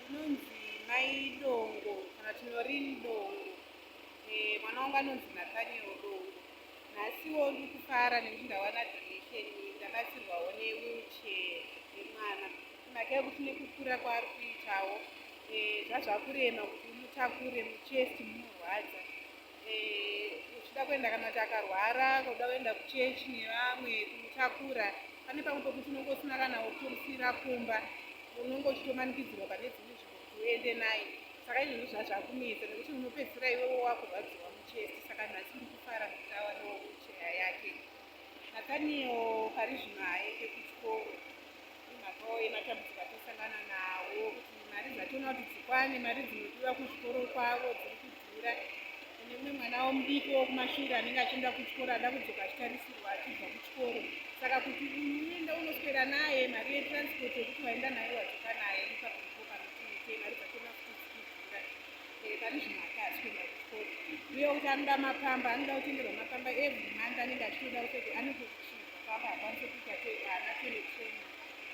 Ndinonzi Mai Dongo kana kuti Noreen Dongo. Mwana wangu anonzi Nathaniel Dongo. Nhasiwo ndiri kufara nekuti ndawana donation, ndabatsirwawo newheelchair yemwana. Imhaka yekuti nekukura kwaari kuitawo zvazvakurema kuti umutakure, muchest munorwadza. Uchida kuenda kana kuti akarwara, kuda kuenda kuchechi nevamwe, kumutakura pane pamwe pekuti unenge usina kana wekutomusiyira kumba, unenge uchitomanikidzirwa pane dzimwe nzvimbo kuti uende naye. Saka izvozvo zvazvakunetsa nekuti unopedzisira iwewe wakurwadziwa muchest. Saka nhasi ndiri kufara nekuti awanawo wheelchair yake. Nathaniel pari zvino haaende kuchikoro imhakawo yematambudziko atosangana nawo, kuti mari dzatoona kuti dzikwane, mari dzinodiwa kuzvikoro kwavo dziri kudhura. Kune mumwe mwana womudiki wokumashure anenge achienda kuchikoro, ada kudzoka achitarisirwa achibva kuchikoro. Saka kuti uyu uende unoswera naye, mari yetransport yekuti waenda naye wadzoka naye, ipapo ndipo panotiitei, mari dzachona futi dzichidhura. Pari zvino haasi kuenda kuchikoro, uye kuti anoda mapamba, anoda kutengerwa mapamba every month, anenge achitoda kutoti anotochinja pamba, haakwanisi kuita, haana toilet training.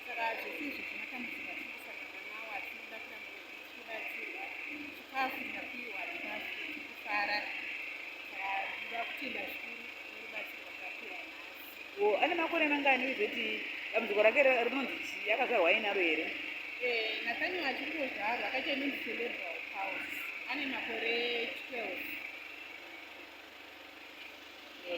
Saka zvese izvi zvimatambudziko atiri kusangana nawo, atinoda kuramba tichibatsirwa. Chikafu ndapiwa chikafu, tikufara. Saka ndinoda kutenda zvikuru nerubatsiro rwatapiwa nhasi. O, ane makore mangani? Uyezve dambudziko rake rinonzi chii? Akazvarwa ainaro here? Nathaniel achiri kuzvarwa akaita inonzi cerebral palsy. Ane makore 12.